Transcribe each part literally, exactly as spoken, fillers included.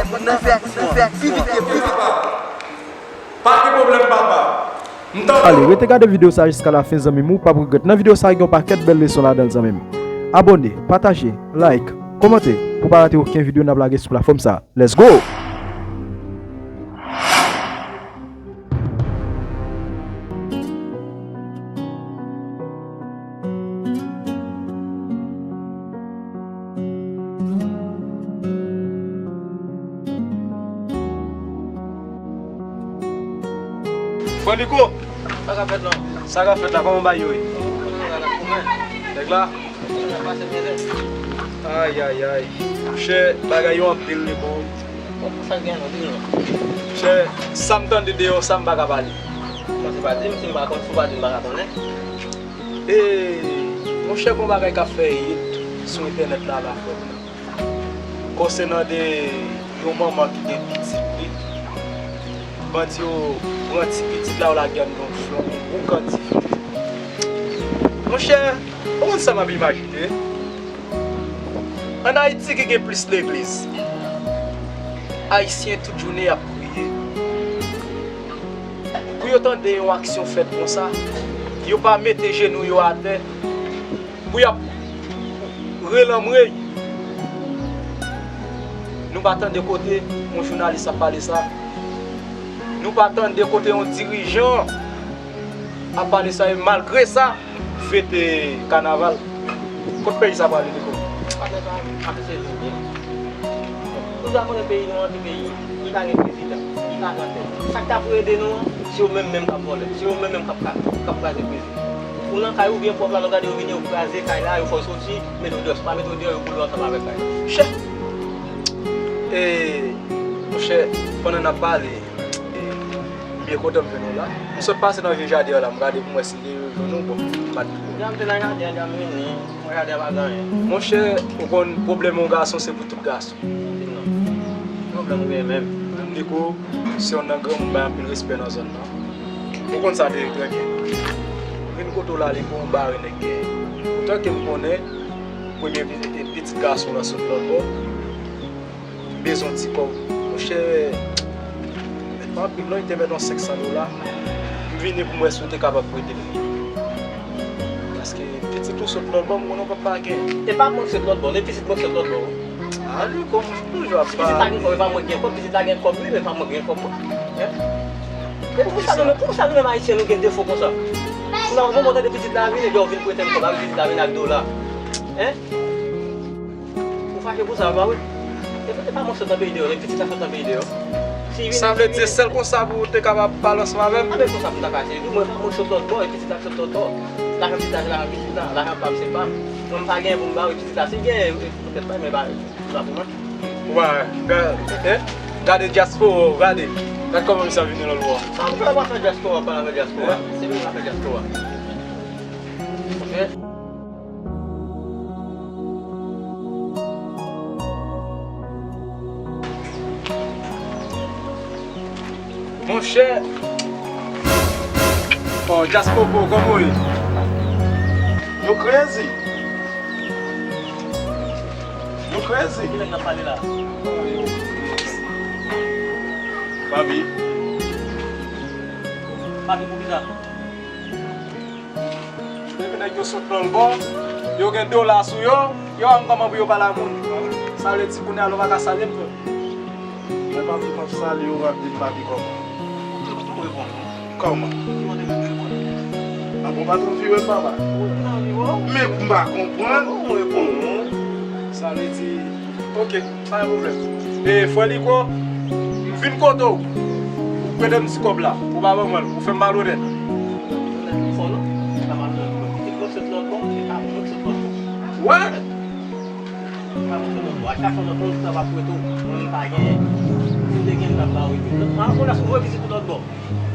bay moun nan fè aksyon an. Pi vit, pi vit. Pa gen pwoblèm, papa. M tann ou. Ale, rete gade videyo sa a jiska lafen, zanmi m, ou p ap regrèt. Nan videyo sa a, gen yon pakèt bèl leson ladan l, zanmi m. Abòne, pataje, like, kòmante pou w pa rate okenn videyo n ap lage sou platfòm sa a. Let's go! Frè Liko! Sa k ap fèt la? Sa k ap fèt la? Kòman bagay yo ye? Nèg la? Ay, ay, ay. Monchè, bagay yo anpil, Liko. Sa k gen non, di non. Monchè, sa m tande deyò, sa m pa ka pale. Bon, se pa di m, si m pa konn, si w pa di m, m pa ka konnen. E, monchè, gon bagay k ap fè hit sou entènèt la, la, frè m. Konsènan de yon manman ki gen pitit li, bandi yo pran ti pitit la, yo lage anndan yon flanm, yon gwo kant dife. Monchè, ou konn sa m ap imajine? Ann Ayiti ki gen plis legliz, Ayisyen tout jounen y ap priye. Pou yo tande yon aksyon fèt konsa, yo pa mete jenou yo atè, pou y ap rele anmwey. Nou pa tande kote yon jounalis ap pale sa. Nou pa tande kote yon dirijan ap pale sa. E malgre sa, fete kanaval. Kot peyi sa prale, Liko? Patnè pa m, ap sezi w byen. Ou dwa konnen peyi nou an, se peyi ki pa gen prezidan, ki pa gen tèt. Sa k ta pou ede nou an, se yo menm menm k ap vòlè, se yo menm menm k ap ka-, k ap kraze peyi. Ou nan kay ou byen pwòp la, nou gade yo vini, yo kraze kay la, yo fè w soti, mete w deyò. Si yo pa mete w deyò, yo boule w ansanm avèk kay la. Chè! E, monchè, pandan n ap pale, e, m byen kontan m jwenn ou la. M sot pase nan vye jaden an la, m gade pou m wè si m te jwenn ou, bon, m pa t twouve w. Deja m te nan jaden an, deja m vini. Mwen gade pa gen anyen. Monchè, ou konn pwoblèm yon gason se pou tout gason. Di non. Ki pwoblèm ou genyen menm? Menm Liko, se yon nan granmoun bay anpil respè nan zòn nan. Ou konn sa te trè byen. Vin kote w la, Liko, yon bare nèg genyen. Poutan ke m konnen premye pi-, pitit gason w lan sot lòt bò. M bezwen yon ti kòb. Monchè, mèt pa anpil non, li te mèt yon senk san dola. M vini pou m wè si w te kapab prete m li. Paske pitit ou sot lòt bò, m konnen w p ap pa gen. E pa mwen k sot lòt bò, e pitit mwen k sot lòt bò. A, Liko, m toujou ap pale. Pitit la gen kòb, e pa mwen k gen kòb, pitit la gen kòb li, men pa mwen k gen kòb mwen. Hein? E pou sa nou menm, pou sa nou menm Ayisyen nou gen defo konsa? Pou nan yon moman tande pitit la vini, epi w vin prete m kòb, epi pitit la vini ak dola. Hein? Ou fache pou sa, pa vre? E pa, e pa mwen k sot nan peyi deyò, e pitit la k sot nan peyi deyò. Si vini, sa vle di, sèl konsa pou ou te kapab pale ansanm avè m? A, men konsa pou m ta fache. Epi mwen, e pa mwen k sot lòt bò, e pitit la k sot lòt bò. Lajan pitit la, se lajan pitit la, lajan pa m, se pa m. Mwen, m pa genyen pou m ba w, e pitit la, si l genyen, e, poutèt pa l, men ba, se pa pou mwen. Ou pa wè, ga-, eh, gade dyaspora, gade. Gade kòman misye ap vini lòt bò a. Sa m fè, w ap fè dyaspora, pale avèk dyaspora. Eh? Se vin avèk dyaspora. Ok? Monchè. Oh, Djaspopo, kòman w ye? Yo crazy. Yo crazy. Ki nèg n ap pale la? Papi. Papi, poukisa? Depi nèg yo sot nan bò, yo gen dola sou yo, yo wè m kòman pou yo pale a moun. Sa vle di kounye a nou pa ka salye m, frè. Mwen papi m ap salye w, w ap di m papi kòman. Ou reponn ou. Kòman? Ou te reponn. A bon, pa twò vire m, papa. Ou nan vire w. Men m pa konprann. Ou reponn ou. Sa vle di, ok. Pa gen pwoblèm. E, frè Liko, m vin kote w. Ou prete m ti kòb la. Ou pa ban mwen l. Ou fè m malonèt. Ou fò non. Ou pa malonèt non. Pitit mwen sot lòt bò, e pa mwen k sot lòt bò. What? E pa mwen k sot lòt bò. Ak sa fò nan konn sa va fwete w, mwen m pa gen. Si m te gen, m t ap ba w epi. An, konn a sou vre vizit ou lòt bò.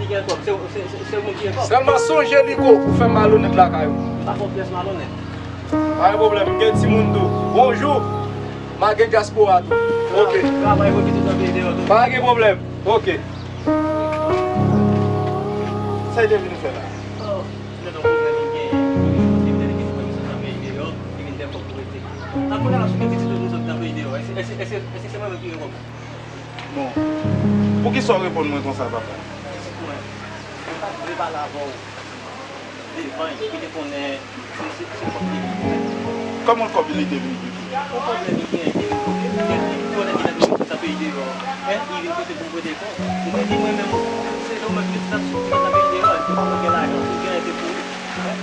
Li gen kòb, se, se, se, se moun ki gen kòb. Sèlman sonje Liko, ou fè malonèt lakay ou. M pa fè w pyès malonèt. Pa gen pwoblèm, m gen timoun tou. Bonjou. M a gen dyaspora tou. Ok. Travay pou pitit nan peyi deyò tou. Pa gen pwoblèm. Ok. Sa e te vin fè la? Oh, se yon pwoblèm li gen. Li vin pote m, li vin fè misyon nan peyi deyò, li vin fè kòb pou rete. Apre la, sou ki pitit ou nou sot nan peyi deyò? Èske, èske, èske, èske se mwen menm ki gen kòb la? Bon, poukisa w reponn mwen konsa, papa? Pitit mwen, mwen pa t vle pale avè w devan l, pou te konnen se, se, se kòb li te vin pote. Kòman kòb li te vin pote? Yon pwoblèm li gen, li vin pote. Li, li konnen ki nan peyi, nan peyi deyò. Hein? Li vin pote pou m prete kòb. Ou konn di mwen menm, se lè w mèt pitit ap soti nan peyi deyò, li te konn gen lajan, si w gen, se pou ou. Hein?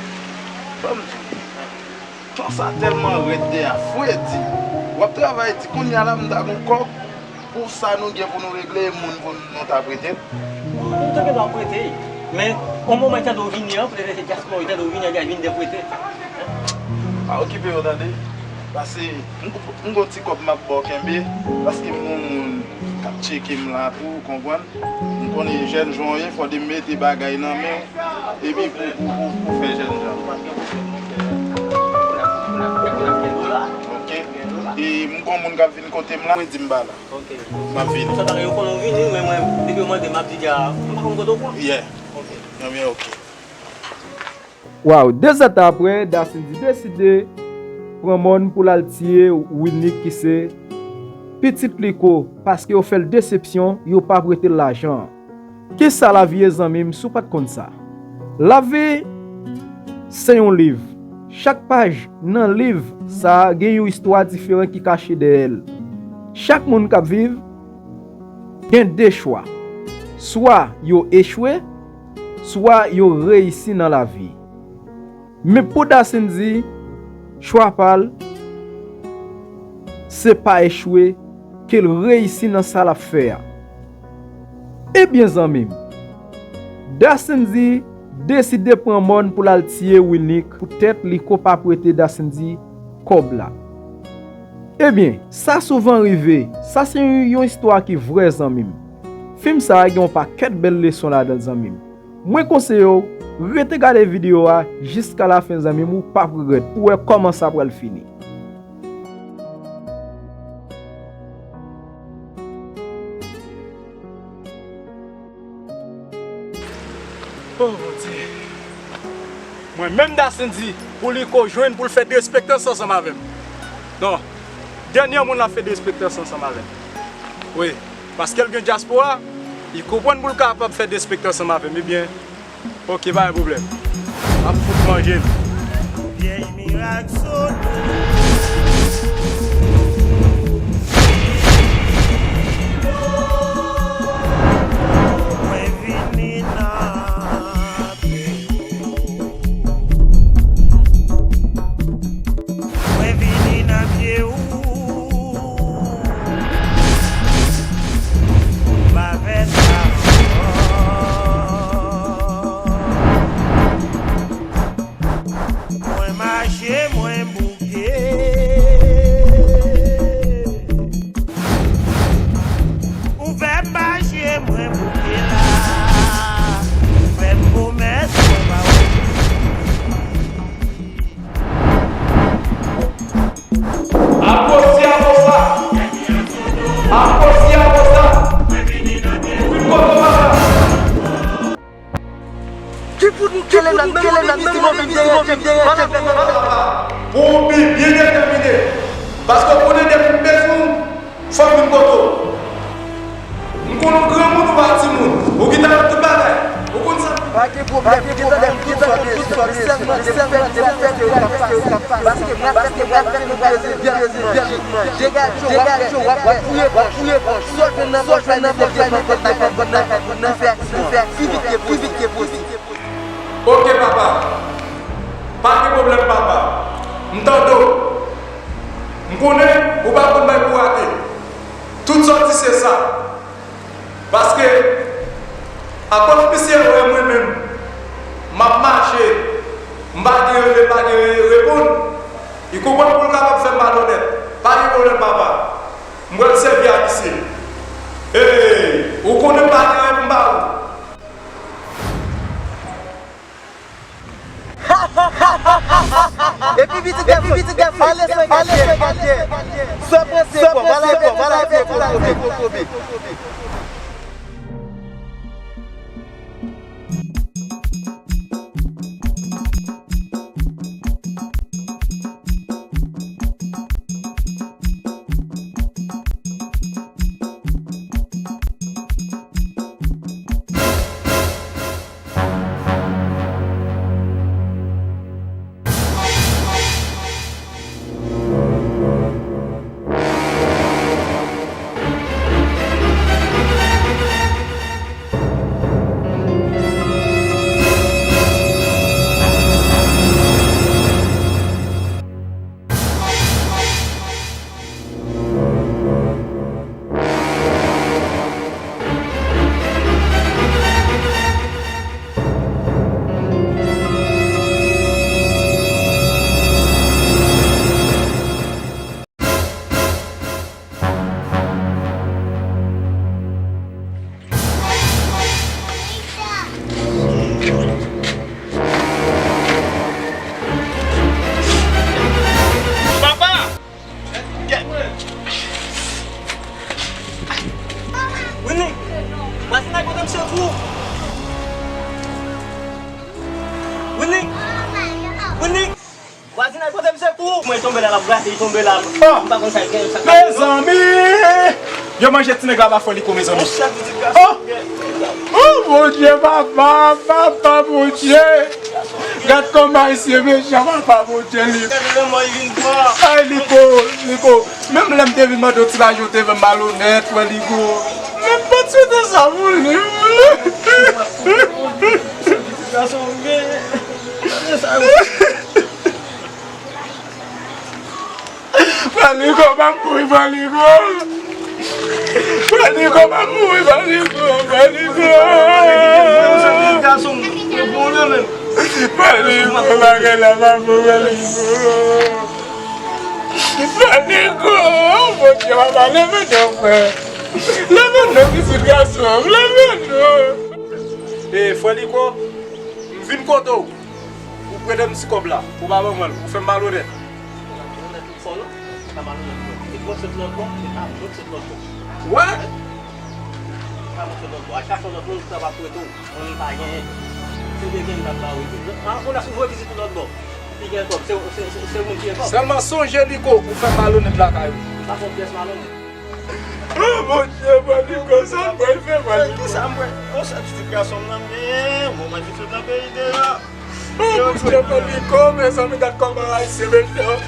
Ban m di w. Tan sa tèlman rèd, tè a fredi. W ap travay di kounye a la m ta gon kòb pou sa nou gen pou nou regle, moun pou nou ta prete l. Ou te gen dwa prete l. Men, yon moman li ta dwe vini an, poutèt se dyaspora, li ta dwe vini an, li ta vin deprete. Pa okipe yo, tande. Pase, m, m gon ti kòb m ap ba w kenbe, paske m gon moun k ap tcheke m la tou, ou konprann? M konnen jèn jan w ye, fò de m mete bagay nan men w, epi pou, pou, pou, pou fè jèn jan. Ok. E m gon moun k ap vin kote m la, mwen di m pa la. Ok. M ap vini. Sa ta gen yo konnen w vini, men mwen, depi yo mande m, m ap di, "Dja, m pa konn kote w pran." Yeah. Ok. Ebyen, ok. Waw, de zèdtan apre, Dasindy deside pran mòn pou l al tiye Winnick ki se pitit Liko, paske yo fè l desepsyon, yo pa prete l lajan an. Kisa lavi ye, zanmi m, si w pa t konn sa? Lavi se yon liv. Chak paj nan liv sa a gen yon istwa diferan ki kache dèyè l. Chak moun k ap viv gen de chwa. Swa yo echwe, swa yo reyisi nan lavi. Men pou Dasindy, chwa pa l, se pa echwe, ke l reyisi nan sa l ap fè a. Ebyen, zanmi m, Dasindy deside pran mòn pou l al tiye Winnick poutèt Liko pa prete Dasindy kòb la. Ebyen, sa souvan rive. Sa se yon, yon istwa ki vrè, zanmi m. Fim sa a gen yon pakèt bèl leson ladan l, zanmi m. Mwen konseye w rete gade videyo a jiska lafen, zanmi m, ou p ap regrèt pou w wè kòman sa pral fini. Oh, Bondye. Mwen menm Dasindy, pou Liko jwenn pou l fè derespektans ansanm avè m. Non. Dènye moun l ap fè derespektans ansanm avè m. Wi. Paske l gen dyaspora, li konprann pou l kapab fè derespektans ansanm avè m. Ebyen, ok, pa gen pwoblèm. M ap fout manje l. Vyèy mirak sot. Mwen vini nan pye w. Mwen vini nan pye w. Pou m pa fè sa ankò. Mwen mache, mwen bouke. Ou fè m mache, mwen bouke la. Ou fè m pwomès, mwen pa wè. Akosi akosa. Akosi akosa. Ou vin kote w, madanm. Ki fout ou kele nan menm, menm, menm, menm, menm, menm. Pou w byen detèmine. Paske w konnen depi m bezwen w, fò m vin kote w. M konn ou granmoun, ou pa timoun. Ou gentan fè tout bagay. Ou konn sa? Pa gen pwoblèm, gentan fè tout sa w bezwen. Sèlman, sèlman, sèlman, paske m ap fè nou plezi, plezi, plezi. Degaje w, w ap wè, w ap fouye pòch, w ap fouye pòch. Sa w jwenn nan pòch la, nenpòt, nenpòt, nenpòt, nenpòt, nenpòt, nou fè aksyon an pi vit ke posib. Ok, papa. Pa gen pwoblèm, papa. M tande w. M konnen ou pa konn bay pou rate. Tout sa w di se sa. Paske, akoz misye wè mwen menm, m ap mache, m pa gen rele, m pa gen reponn, li konprann pou l kapab fè m malonèt. Pa gen pwoblèm, papa. M pral sèvi a misye. Ee, ou konnen m pa gen anyen pou m ba ou. Epi pitit gason, ale swen gade. Sòprese kò, malave kò, malave kò, kobe. Papa! Winnie! Vwazin nan pote m sekou! Winnie! Winnie! Vwazin nan pote m sekou! Mwen tonbe la, l ap grate, li tonbe la. M pa konn sa l gen, sa l gen. Mezanmi! Yo manje ti nèg la pa fè li kou, mezanmi. Oh! Oh, Bondye, papa, papa, Bondye! Gad kòman mesye mechan, papa, Bondye, li. Ay, Liko, Liko. Menm lè m te vin mande w ti lajan, w te fè m malonèt, frè Liko. Men m pa t swete sa pou li. Frè Liko, pa mouri, frè Liko. Frè Liko, pa mouri, frè Liko, frè Liko. Frè Liko, bagay la pa bon, frè Liko. Frè Liko, Bondye, papa, leve non, frè. Leve non, pitit gason, leve non. E, frè Liko, m vin kote w. Ou prete m ti kòb la, ou pa ban mwen l, ou fè m malonèt. Ou pa malonèt, ou pa malonèt, non. E mwen sot lòt bò, e pa mwen sot lòt bò. What? E pa mwen sot lòt bò. A chak lòt moun, sa va prete w. Mwen menm pa genyen. Si w te genyen, m t ap ba w epi. An, ou la sou vizit pou lòt bò. Ki gen kòb, se, se, se, se moun ki gen kòb. Sèlman sonje, Liko, ou fè malonèt lakay ou. M pa fè yon pyès malonèt. Oh, Bondye, Bondye, konsa m pral fè, Bondye. Kisa m pral, yon sèl pitit gason m nan m genyen, bon, mwen vin sot nan peyi deyò. Oh, Bondye, Bondye, mezanmi, gad kòman Ayisyen mechan.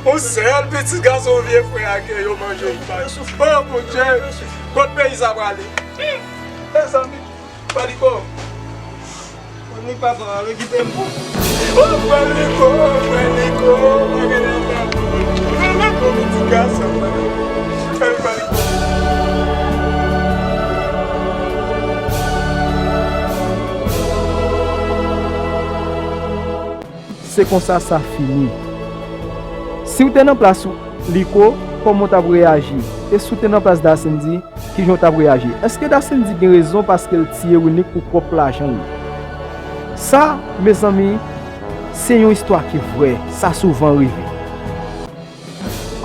Yon sèl pitit gason vye frè a ke yo manje. Oh, Bondye, kot peyi sa prale? Mezanmi. Frè Liko. Frè Liko, papa, rekipe m pou. Oh, frè Liko, frè Liko, bagay la pa bon. Frè Liko, pitit gason, frè Liko. Frè Liko. Se konsa sa fini. Si w te nan plas Liko, kòman w t ap reyaji? E si w te nan plas Dasendy, kijan w t ap reyaji? Èske Dasendy gen rezon paske l tiye Winnick pou pwòp lajan l? Sa, mezanmi, se yon istwa ki vrè, sa souvan rive.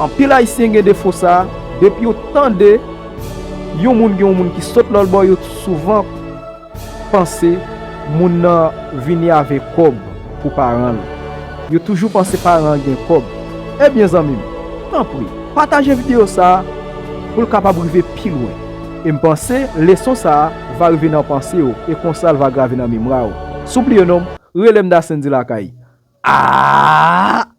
Anpil Ayisyen gen defo sa, depi yo tande yon moun gen yon moun ki sot lòt bò, yo souvan panse moun nan vini avèk kòb pou paran l. Yo toujou panse paran an gen kòb. Ebyen, zanmi m, tanpri, pataje videyo sa a pou l kapab rive pi lwen. E m panse leson sa a va rive nan panse w, e konsa l va grave nan memwa w. Si w bliye non m, rele m Dasendy Lakay. Ah!